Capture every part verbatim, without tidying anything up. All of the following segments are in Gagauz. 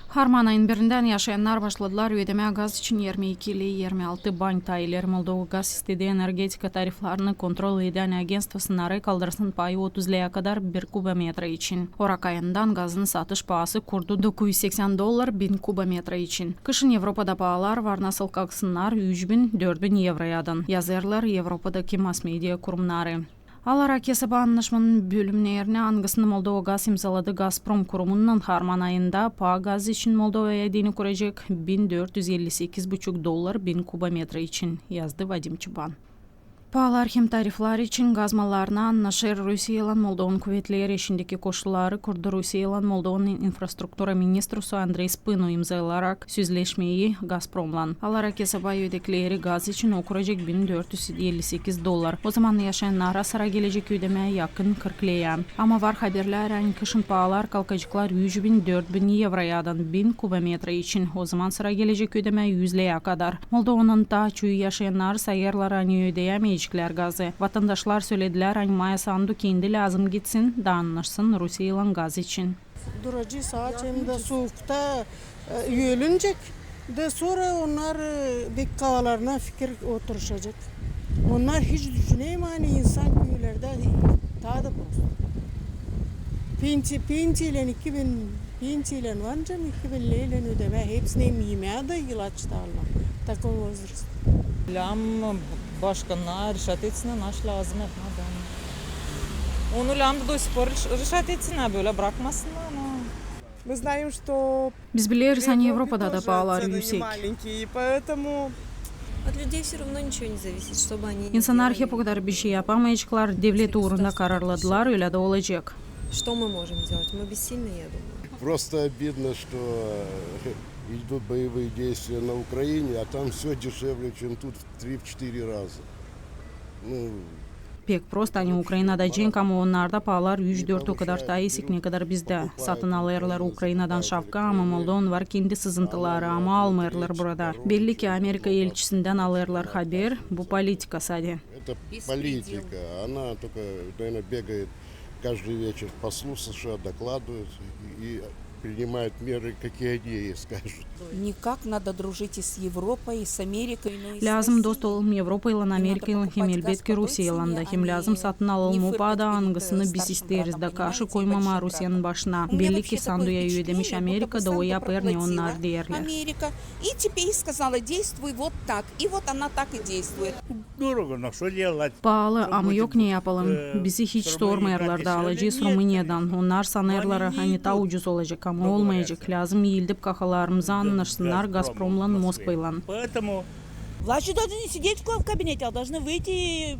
Harman ayın birindän yaşayannar başladılar ödemää gaz için irmi iki ile irmi altı bank. Taa ileri Moldova gaz istedi energetika tariflarını kontrol edän agentstvo sınarı kaldırsın paayı otuz leä kadar bir kubometra için. Orak ayından gazın satış paası kurdu dokuz üz seksän dollar bin kubometra için. Kışın Evropada paalar var nasıl kalksınnar üç bin, dört bin evroyadan, yazêrlar Evropadakı mass-media kurumnarı. Alarak esaba annaşmanın bölümnerinä, angısını Moldova gaz imzaladı Gazprom kurumunnan, harman ayında paa gaz için Moldovaya deyni kurecek bin dört üz elli sekiz buçuk dollar bin kubometra için, yazdı Vadim Çıban. Paalar hem tariflar için gaz mallarına annaşêr Rusiyaylan Moldovanın kuvetleri. Şindiki koşulları kurdu Rusiyaylan Moldovanın infrastruktura ministrusu Andrey Spınu, imzalarak sözleşmeyi Gazpromlan. Alarak esaba ödekleri gaz için o kurecek bin dört üz elli sekiz dollar. O zaman yaşayannara sıra gelecek ödemää yakın kırk leä. Ama var haberlär, ani kışın paalar kalkaceklar üç bin, dört bin evroyadan bin kubometra için. O zaman sıra gelecek ödemää üz leä kadar. Moldovanın taa çoyu yaşayannarı sayêrlar, ani ödeyämeyeceklär gazı. Vatandaşlar söledilär, ani Maya Sandu kendi lääzım gitsin da annaşsın Rusiyaylan gaz için. Duracez aç hem dä suukta, e, ölüncek. Da sora onnar, e, bek kaalarına fikir oturuşacek. Onnar hiç düşünmeyim, ani insan küülerdä taa da prosto. Pensi-, pensiyalan iki bin, pensiyalan var nicä, iki bin leylän ödemää hepsini, hem imää da, ilaç da almaa. Takım vozrast. Lääzım başkannar rešat etsin, naşey lääzım yapmaa. Onu lääzım da do sih por reš-, rešat etsin, bölä brakmasınnar, no. Biz bileriz, ani Evropada da paalar üüsek. İnsannar hep o kadar bişey yapamayaceklar, devlet uurunda kararladılar, ölä dä olacek. Что мы можем сделать? Мы бессильны, я думаю. Просто обидно, что, э, идут боевые действия на Украине, а там всё дешевле, чем тут в три-четыре раза. Ну, Pek prost, ani Ukrainada cenk, ama onnarda paalar üç-dört o kadar taa iisik, ne kadar bizdä. Satın alêrlar Ukrainadan şapka, ama Moldovanın var kendi sızıntıları, ama almêêrlar burada. Belli ki, Amerika elçisindän alêrlar haber, bu politika sade. Это политика, она только, наверное, бегает каждый вечер по службам, докладывает и принимает меры, какие они ей скажут. Никак надо дружить и с Европой, и с Америкой, но и с Россией. Lääzım dost olalım Evropaylan, Amerikaylan hem, elbetki, Rusiyaylan da. Hem lääzım satın alalım o paada, angısını biz isteeriz, da karşı koymamaa Rusiyanın başına. Belli ki, Sanduya ödemiş Amerika, da o yapêr, ne onnar deerlär. Америка. И теперь сказала: действуй вот так. И вот она так и действует. Paalı, ama yok ne yapalım. Bizi hiç sormêêrlar da alacez Rumıniyadan. Onnar sanêrlar, ani taa ucuz olacek, ama olmayacek. Lääzım eeldip kakalarımızı annaşsınnar Gazpromlan, Moskvaylan. Власти должны не сидеть в кабинете, а должны выйти.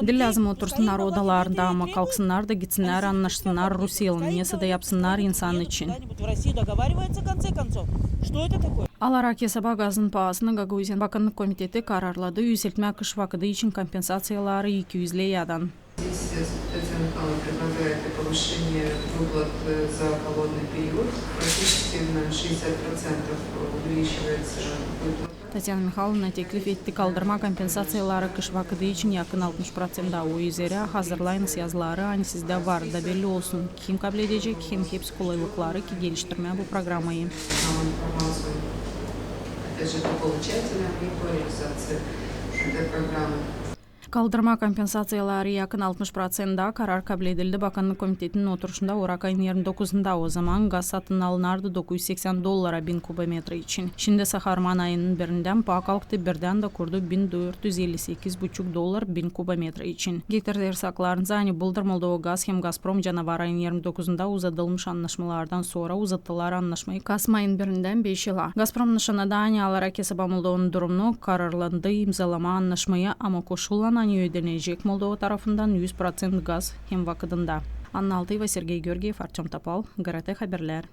Diil lääzım otursunnar odalarında, ama kalksınnar da gitsinnär, annaşsınnar Rusiyaylan, nesä dä yapsınnar insan için. Alarak esaba gazın paasını Gagauziyanın Bakannık komiteti kararladı üüseltmää kış vakıdı için kompensaţiyaları iki üz leyadan. Здесь, э, Татьяна Михайловна предлагает и повышение выплат, э, за холодный период. Практически на шестьдесят процентов увеличивается выплата. Tatyana Mihaylovna teklif etti kaldırmaa kompensaţiyaları kış vakıdı için yakın altmış proţentä. O üzerä hazırlayınız yazıları, ani sizdä var, da belli olsun, kim kabledecek, hem hepsi kolaylıkları, ki geliştirmää bu programayı. Опять же, по получателям и по реализации этой программы. Kaldırmaa kompensaţiyaları yakın altmış proţentä karar kabledildi Bakannık komitetinin oturuşunda orak ayın irmi dokuzunda. O zaman gaz satın alınardı dokuz üz seksän dollara bin kubometra için. Şindi sä harman ayının birindän paa kalktı birdän da kurdu bin dört üz elli sekiz buçuk dollar bin kubometra için. Getireriz akıllarınıza, ani bıldır Moldova gaz hem Gazprom canavar ayın irmi dokuzunda uzadılmış annaşmalardan sora uzattılar annaşmayı kasım ayın birindän beş yıla. Gazprom nışannadı, ani alarak esaba Moldovanın durumunu, kararlandı imzalamaa annaşmayı, ama koşullan, ani ödenecek Moldova tarafından üz proţent gaz hem vakıdında. Anna Altıyeva, Sergey Georgiev, Artem Topal, GRT Haberlär.